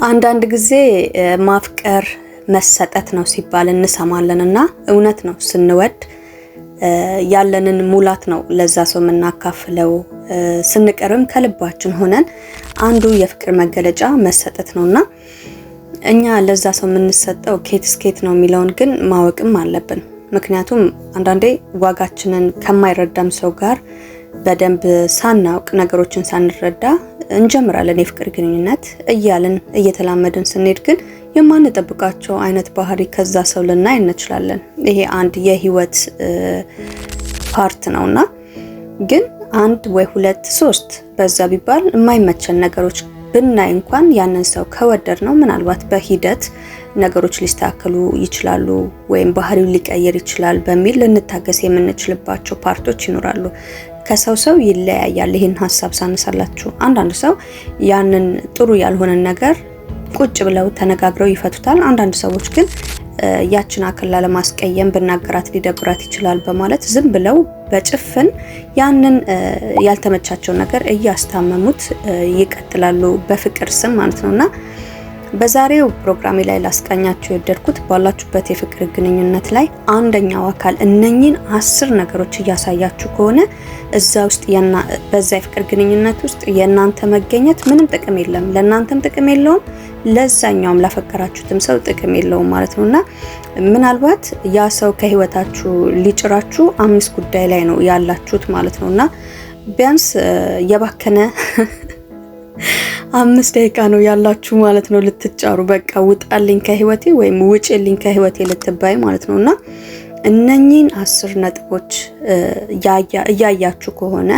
አንዳንድ ጊዜ ማፍቀር መሰጠት ነው ሲባል እንሰማለን እና እውነት ነው። ስንወድ ያለንን ሙላት ነው ለዛ ሰው የምናካፍለው። ስንቀርብም ከልባችን ሆነን አንዱ የፍቅር መገለጫ መሰጠት ነውና እኛ ለዛ ሰው የምንሰጠው ኬት እስኬት ነው የሚለውን ግን ማወቅም አለብን። ምክንያቱም አንዳንዴ ዋጋችንን ከማይረዳም ሰው ጋር በደንብ ሳናውቅ፣ ነገሮችን ሳንረዳ እንጀምራለን የፍቅር ግንኙነት። እያልን እየተላመድን ስንሄድ ግን የማንጠብቃቸው አይነት ባህሪ ከዛ ሰው ልናይ እንችላለን። ይሄ አንድ የህይወት part ነውና ግን አንድ ወይ ሁለት ሶስት በዛ ቢባል የማይመቸን ነገሮች ብናይ እንኳን ያንን ሰው ከወደድነው ምናልባት በሂደት ነገሮች ሊስተካከሉ ይችላሉ ወይም ባህሪው ሊቀየር ይችላል በሚል ልንታገስ የምንችልባቸው part ኦች ይኖራሉ። ከሰው ሰው ይለያያል። ይህን ሀሳብ ሳነሳላችሁ አንዳንድ ሰው ያንን ጥሩ ያልሆነን ነገር ቁጭ ብለው ተነጋግረው ይፈቱታል። አንዳንድ ሰዎች ግን ያችን አካል ላለማስቀየም፣ ብናገራት ሊደብራት ይችላል በማለት ዝም ብለው በጭፍን ያንን ያልተመቻቸው ነገር እያስታመሙት ይቀጥላሉ፣ በፍቅር ስም ማለት ነውና በዛሬው ፕሮግራሜ ላይ ላስቃኛችሁ የወደድኩት ባላችሁበት የፍቅር ግንኙነት ላይ አንደኛው አካል እነኚህን 10 ነገሮች እያሳያችሁ ከሆነ እዛ ውስጥ በዛ የፍቅር ግንኙነት ውስጥ የእናንተ መገኘት ምንም ጥቅም የለም። ለእናንተም ጥቅም የለውም፣ ለዛኛውም ላፈቀራችሁትም ሰው ጥቅም የለውም ማለት ነውና ምናልባት ያ ሰው ከህይወታችሁ ሊጭራችሁ 5 ጉዳይ ላይ ነው ያላችሁት ማለት ነውና ቢያንስ የባከነ 5 ደቂቃ ነው ያላችሁ ማለት ነው ልትጫሩ። በቃ ውጣልኝ ከህይወቴ ወይም ውጭልኝ ከህይወቴ ልትባይ ማለት ነውና እነኚህን 10 ነጥቦች እያያችሁ ከሆነ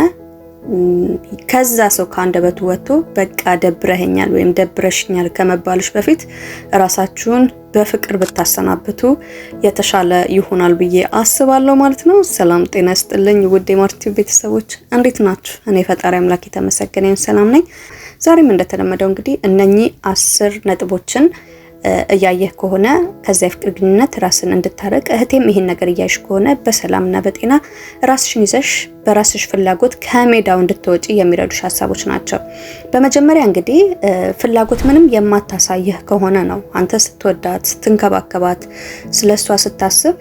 ከዛ ሰው ከአንደበቱ ወጥቶ በቃ ደብረኸኛል ወይም ደብረሽኛል ከመባልሽ በፊት ራሳችሁን በፍቅር ብታሰናብቱ የተሻለ ይሆናል ብዬ አስባለሁ ማለት ነው። ሰላም ጤና ይስጥልኝ ውድ የማርቲ ቤተሰቦች፣ እንዴት ናችሁ? እኔ ፈጣሪ አምላክ የተመሰገነ ይሁን ሰላም ነኝ። ዛሬም እንደተለመደው እንግዲህ እነኚህ 10 ነጥቦችን እያየህ ከሆነ ከዛ የፍቅር ግንኙነት ራስን እንድታረቅ፣ እህቴም ይሄን ነገር እያየሽ ከሆነ በሰላምና በጤና ራስሽን ይዘሽ በራስሽ ፍላጎት ከሜዳው እንድትወጪ የሚረዱሽ ሀሳቦች ናቸው። በመጀመሪያ እንግዲህ ፍላጎት ምንም የማታሳይህ ከሆነ ነው። አንተ ስትወዳት፣ ስትንከባከባት፣ ስለሷ ስታስብ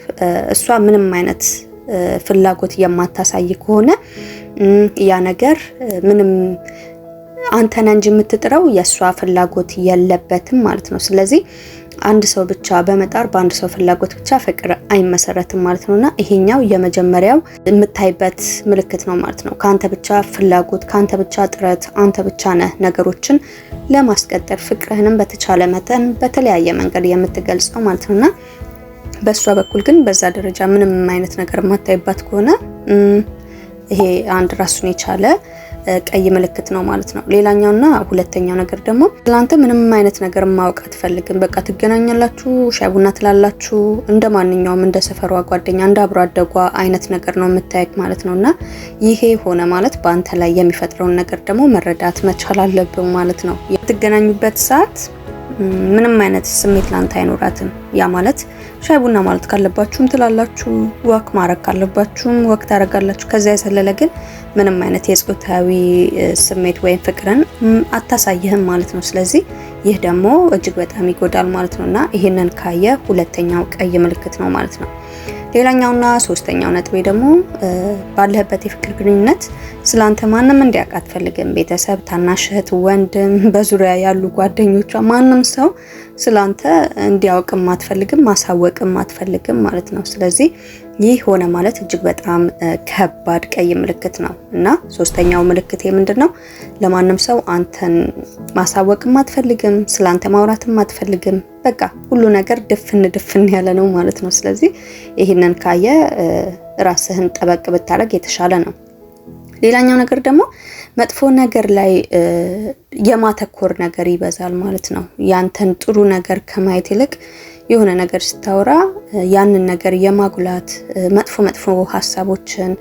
እሷ ምንም አይነት ፍላጎት የማታሳይ ከሆነ ያ ነገር ምንም አንተ ነህ እንጂ የምትጥረው የእሷ ፍላጎት የለበትም ማለት ነው። ስለዚህ አንድ ሰው ብቻ በመጣር በአንድ ሰው ፍላጎት ብቻ ፍቅር አይመሰረትም ማለት ነውና ይሄኛው የመጀመሪያው የምታይበት ምልክት ነው ማለት ነው። ከአንተ ብቻ ፍላጎት፣ ከአንተ ብቻ ጥረት፣ አንተ ብቻ ነህ ነገሮችን ለማስቀጠል ፍቅርህንም በተቻለ መጠን በተለያየ መንገድ የምትገልጸው ማለት ነውና በእሷ በኩል ግን በዛ ደረጃ ምንም አይነት ነገር የማታይባት ከሆነ ይሄ አንድ ራሱን የቻለ ቀይ ምልክት ነው ማለት ነው። ሌላኛውና ሁለተኛው ነገር ደግሞ ስለአንተ ምንም አይነት ነገር ማወቅ አትፈልግም። በቃ ትገናኛላችሁ፣ ሻይ ቡና ትላላችሁ፣ እንደ ማንኛውም እንደ ሰፈሯ ጓደኛ፣ እንደ አብሮ አደጓ አይነት ነገር ነው የምታየክ ማለት ነውና ይሄ ሆነ ማለት በአንተ ላይ የሚፈጥረውን ነገር ደግሞ መረዳት መቻል አለብን ማለት ነው። የምትገናኙበት ሰዓት ምንም አይነት ስሜት ላንተ አይኖራትም። ያ ማለት ሻይ ቡና ማለት ካለባችሁም ትላላችሁ፣ walk ማድረግ ካለባችሁም walk ታደርጋላችሁ። ከዚያ የዘለለ ግን ምንም አይነት የጾታዊ ስሜት ወይም ፍቅርን አታሳይህም ማለት ነው። ስለዚህ ይህ ደግሞ እጅግ በጣም ይጎዳል ማለት ነውና ይህንን ካየ ሁለተኛው ቀይ ምልክት ነው ማለት ነው። ሌላኛውና ሶስተኛው ነጥቤ ደግሞ ባለህበት የፍቅር ግንኙነት ስላንተ ማንም እንዲያውቅ አትፈልግም። ቤተሰብ፣ ታናሽ እህት፣ ወንድም፣ በዙሪያ ያሉ ጓደኞቿ፣ ማንም ሰው ስላንተ እንዲያውቅም አትፈልግም፣ ማሳወቅም አትፈልግም ማለት ነው። ስለዚህ ይህ ሆነ ማለት እጅግ በጣም ከባድ ቀይ ምልክት ነው እና ሶስተኛው ምልክት ምንድን ነው? ለማንም ሰው አንተን ማሳወቅም አትፈልግም፣ ስላንተ ማውራትም አትፈልግም። በቃ ሁሉ ነገር ድፍን ድፍን ያለ ነው ማለት ነው። ስለዚህ ይህንን ካየ ራስህን ጠበቅ ብታደርግ የተሻለ ነው። ሌላኛው ነገር ደግሞ መጥፎ ነገር ላይ የማተኮር ነገር ይበዛል ማለት ነው። ያንተን ጥሩ ነገር ከማየት ይልቅ የሆነ ነገር ስታወራ ያንን ነገር የማጉላት፣ መጥፎ መጥፎ ሀሳቦችን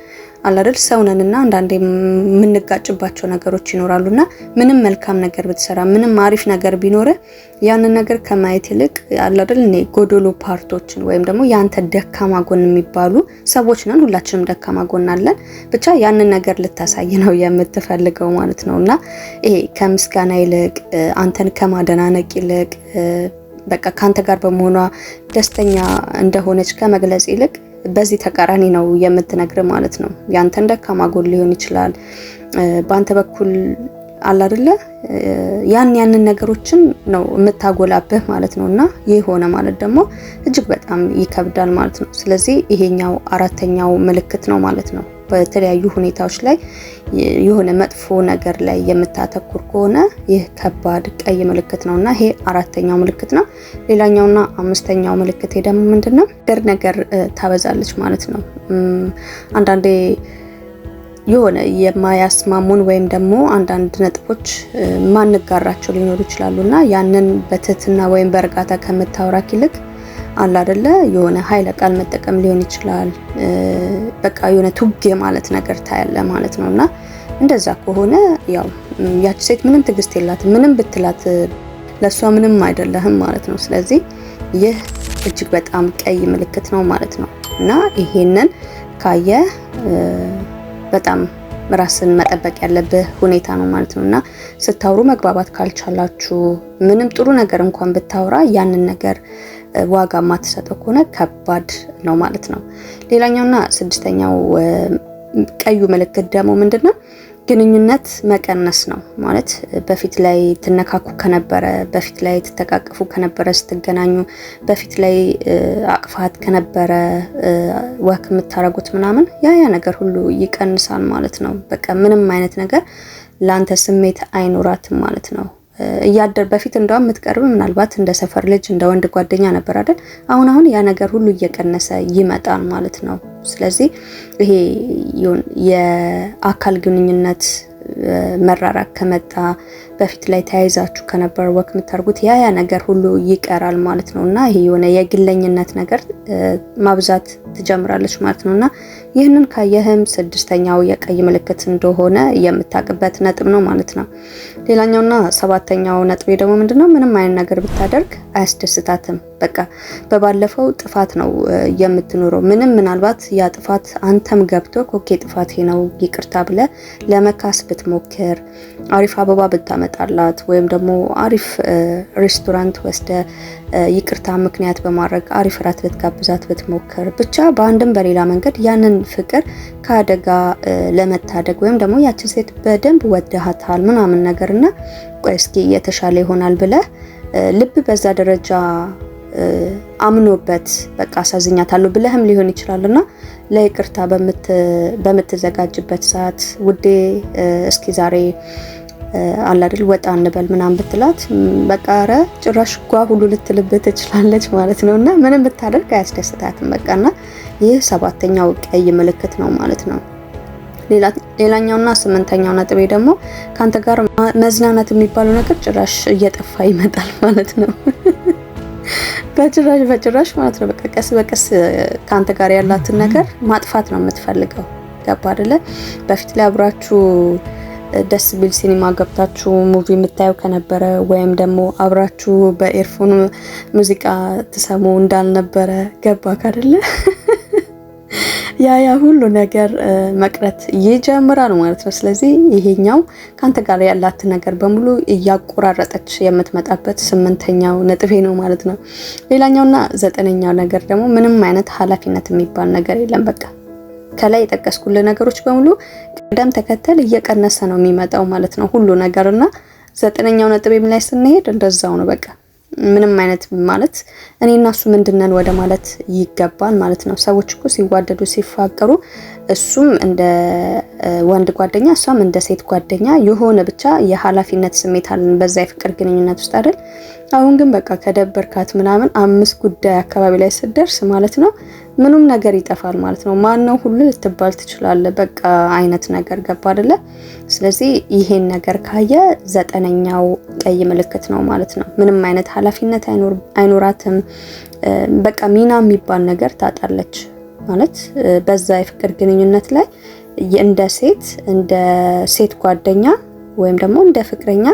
አላደል ሰው ነንና አንዳንዴ የምንጋጭባቸው ነገሮች ይኖራሉና ምንም መልካም ነገር ብትሰራ፣ ምንም አሪፍ ነገር ቢኖር ያንን ነገር ከማየት ይልቅ አላደል እኔ ጎዶሎ part ኦችን ወይም ደግሞ ያንተ ደካማ ጎን የሚባሉ፣ ሰዎች ነን፣ ሁላችንም ደካማ ጎን አለን። ብቻ ያንን ነገር ልታሳይ ነው የምትፈልገው ማለት ነውና ይሄ ከምስጋና ይልቅ፣ አንተን ከማደናነቅ ይልቅ፣ በቃ ካንተ ጋር በመሆኗ ደስተኛ እንደሆነች ከመግለጽ ይልቅ በዚህ ተቃራኒ ነው የምትነግር ማለት ነው። ያንተን ደካማ ጎን ሊሆን ይችላል፣ በአንተ በኩል አለ አይደለ፣ ያንን ነገሮችን ነው የምታጎላብህ ማለት ነው። እና ይህ ሆነ ማለት ደግሞ እጅግ በጣም ይከብዳል ማለት ነው። ስለዚህ ይሄኛው አራተኛው ምልክት ነው ማለት ነው። በተለያዩ ሁኔታዎች ላይ የሆነ መጥፎ ነገር ላይ የምታተኩር ከሆነ ይህ ከባድ ቀይ ምልክት ነው እና ይሄ አራተኛው ምልክት ነው። ሌላኛውና አምስተኛው ምልክት ደግሞ ምንድን ነው? ነገር ታበዛለች ማለት ነው። አንዳንዴ የሆነ የማያስማሙን ወይም ደግሞ አንዳንድ ነጥቦች ማንጋራቸው ሊኖሩ ይችላሉ እና ያንን በትህትና ወይም በእርጋታ ከምታወራክ ይልቅ አለ አይደለ የሆነ ኃይለ ቃል መጠቀም ሊሆን ይችላል። በቃ የሆነ ቱግ ማለት ነገር ታያለ ማለት ነው። እና እንደዛ ከሆነ ያው ያቺ ሴት ምንም ትዕግስት የላትም፣ ምንም ብትላት ለእሷ ምንም አይደለህም ማለት ነው። ስለዚህ ይህ እጅግ በጣም ቀይ ምልክት ነው ማለት ነው። እና ይሄንን ካየ በጣም ራስን መጠበቅ ያለብህ ሁኔታ ነው ማለት ነው። እና ስታወሩ መግባባት ካልቻላችሁ፣ ምንም ጥሩ ነገር እንኳን ብታወራ ያንን ነገር ዋጋ ማትሰጠው ከሆነ ከባድ ነው ማለት ነው። ሌላኛውና ስድስተኛው ቀዩ ምልክት ደግሞ ምንድን ነው? ግንኙነት መቀነስ ነው ማለት። በፊት ላይ ትነካኩ ከነበረ፣ በፊት ላይ ትተቃቀፉ ከነበረ፣ ስትገናኙ በፊት ላይ አቅፋት ከነበረ walk የምታረጉት ምናምን ያ ያ ነገር ሁሉ ይቀንሳል ማለት ነው። በቃ ምንም አይነት ነገር ለአንተ ስሜት አይኖራትም ማለት ነው። እያደር በፊት እንደውም የምትቀርብ ምናልባት እንደ ሰፈር ልጅ፣ እንደ ወንድ ጓደኛ ነበር አይደል? አሁን አሁን ያ ነገር ሁሉ እየቀነሰ ይመጣል ማለት ነው። ስለዚህ ይሄ የአካል ግንኙነት መራራቅ ከመጣ፣ በፊት ላይ ተያይዛችሁ ከነበር walk የምታደርጉት ያ ያ ነገር ሁሉ ይቀራል ማለት ነው። እና ይሄ የሆነ የግለኝነት ነገር ማብዛት ትጀምራለች ማለት ነው። እና ይህንን ካየህም ስድስተኛው የቀይ ምልክት እንደሆነ የምታውቅበት ነጥብ ነው ማለት ነው። ሌላኛውና ሰባተኛው ነጥቤ ደግሞ ምንድነው? ምንም አይነት ነገር ብታደርግ አያስደስታትም። በቃ በባለፈው ጥፋት ነው የምትኖረው። ምንም ምናልባት ያ ጥፋት አንተም ገብቶ okay ጥፋቴ ነው ይቅርታ ብለህ ለመካስ ብትሞክር፣ አሪፍ አበባ ብታመጣላት ወይም ደግሞ አሪፍ ሬስቶራንት ወስደ ይቅርታ ምክንያት በማድረግ አሪፍ እራት ልትጋብዛት ብትሞክር፣ ብቻ በአንድም በሌላ መንገድ ያንን ፍቅር ከአደጋ ለመታደግ ወይም ደግሞ ያችን ሴት በደንብ ወደሃታል ምናምን ነገርና ቆይ እስኪ የተሻለ ይሆናል ብለህ ልብ በዛ ደረጃ አምኖበት በቃ አሳዝኛታለሁ ብለህም ሊሆን ይችላልና ለይቅርታ በምትዘጋጅበት ሰዓት ውዴ እስኪ ዛሬ አለ አይደል ወጣ እንበል ምናምን ብትላት በቃ ኧረ ጭራሽ ጓ ሁሉ ልትልብህ ትችላለች ማለት ነው። እና ምንም ብታደርግ አያስደስታትም በቃና ይህ ሰባተኛው ቀይ ምልክት ነው ማለት ነው። ሌላኛውና ስምንተኛው ነጥቤ ደግሞ ካንተ ጋር መዝናናት የሚባለው ነገር ጭራሽ እየጠፋ ይመጣል ማለት ነው። በጭራሽ በጭራሽ ማለት ነው። በቃ ቀስ በቀስ ካንተ ጋር ያላትን ነገር ማጥፋት ነው የምትፈልገው። ገባ አይደለ? በፊት ላይ አብራችሁ ደስ ቢል ሲኒማ ገብታችሁ movie የምታየው ከነበረ ወይም ደግሞ አብራችሁ በ earphone ሙዚቃ ትሰሙ እንዳልነበረ፣ ገባ አይደለ? ያ ያ ሁሉ ነገር መቅረት ይጀምራል ማለት ነው። ስለዚህ ይሄኛው ካንተ ጋር ያላት ነገር በሙሉ እያቆራረጠች የምትመጣበት ስምንተኛው ነጥቤ ነው ማለት ነው። ሌላኛውና ዘጠነኛው ነገር ደግሞ ምንም አይነት ኃላፊነት የሚባል ነገር የለም። በቃ ከላይ የጠቀስኩልህ ነገሮች በሙሉ ቅደም ተከተል እየቀነሰ ነው የሚመጣው ማለት ነው ሁሉ ነገርና ዘጠነኛው ነጥቤም ላይ ስንሄድ እንደዛው ነው። በቃ ምንም አይነት ማለት እኔ እና እሱ ምንድነን ወደ ማለት ይገባል ማለት ነው። ሰዎች እኮ ሲዋደዱ ሲፋቀሩ እሱም እንደ ወንድ ጓደኛ እሷም እንደ ሴት ጓደኛ የሆነ ብቻ የኃላፊነት ስሜት አለን በዛ የፍቅር ግንኙነት ውስጥ አይደል? አሁን ግን በቃ ከደበርካት ምናምን 5 ጉዳይ አካባቢ ላይ ስትደርስ ማለት ነው ምኑም ነገር ይጠፋል ማለት ነው። ማን ነው ሁሉ ልትባል ትችላለህ። በቃ አይነት ነገር፣ ገባ አይደለ? ስለዚህ ይሄን ነገር ካየ ዘጠነኛው ቀይ ምልክት ነው ማለት ነው። ምንም አይነት ኃላፊነት አይኖራትም። በቃ ሚና የሚባል ነገር ታጣለች ማለት በዛ የፍቅር ግንኙነት ላይ። እንደ ሴት ጓደኛ ወይም ደግሞ እንደ ፍቅረኛ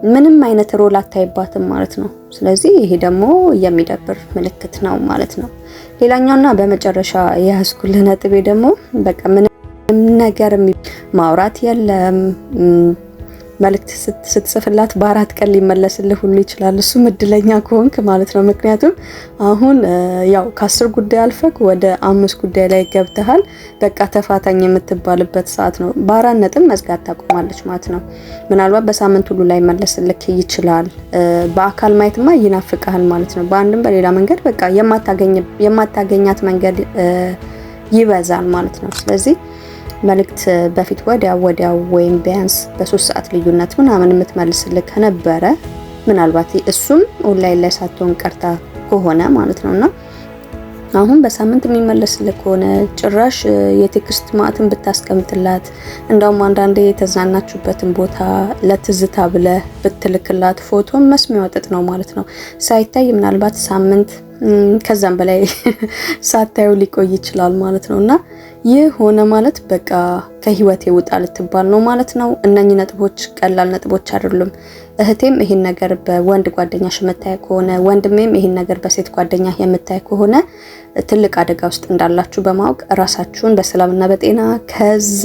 ምንም አይነት role አታይባትም ማለት ነው። ስለዚህ ይሄ ደግሞ የሚደብር ምልክት ነው ማለት ነው። ሌላኛውና በመጨረሻ የያዝኩልህ ነጥቤ ደግሞ በቃ ምንም ነገር ማውራት የለም። መልእክት ስትጽፍላት በ4 ቀን ሊመለስልህ ሁሉ ይችላል። እሱም እድለኛ ከሆንክ ማለት ነው። ምክንያቱም አሁን ያው ከ10 ጉዳይ አልፈክ ወደ አምስት ጉዳይ ላይ ገብተሃል። በቃ ተፋታኝ የምትባልበት ሰዓት ነው። በ4 ነጥብ መዝጋት ታቆማለች ማለት ነው። ምናልባት በሳምንት ሁሉ ላይ መለስልክ ይችላል። በአካል ማየትማ ይናፍቅሃል ማለት ነው። በአንድም በሌላ መንገድ በቃ የማታገኛት መንገድ ይበዛል ማለት ነው። ስለዚህ መልእክት በፊት ወዲያው ወዲያው ወይም ቢያንስ በ3 ሰዓት ልዩነት ምናምን የምትመልስልህ ከነበረ፣ ምናልባት እሱም ኦንላይን ላይ ሳትሆን ቀርታ ከሆነ ማለት ነው፣ እና አሁን በሳምንት የሚመለስልህ ከሆነ፣ ጭራሽ የ text ማዕትን ብታስቀምጥላት፣ እንደውም አንዳንዴ የተዝናናችሁበትን ቦታ ለትዝታ ብለህ ብትልክላት ፎቶ መስሚያው ጥጥ ነው ማለት ነው። ሳይታይ ምናልባት ሳምንት ከዛም በላይ ሳታዩ ሊቆይ ይችላል ማለት ነው። እና ይህ ሆነ ማለት በቃ ከህይወቴ ውጣ ልትባል ነው ማለት ነው። እነኚህ ነጥቦች ቀላል ነጥቦች አይደሉም። እህቴም ይሄን ነገር በወንድ ጓደኛሽ የምታይ ከሆነ፣ ወንድሜም ይሄን ነገር በሴት ጓደኛ የምታይ ከሆነ ትልቅ አደጋ ውስጥ እንዳላችሁ በማወቅ ራሳችሁን በሰላምና በጤና ከዛ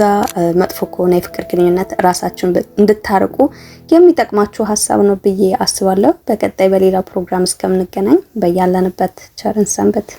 መጥፎ ከሆነ የፍቅር ግንኙነት ራሳችሁን እንድታርቁ የሚጠቅማችሁ ሀሳብ ነው ብዬ አስባለሁ። በቀጣይ በሌላ ፕሮግራም እስከምንገናኝ በያለንበት ቸር እንሰንብት።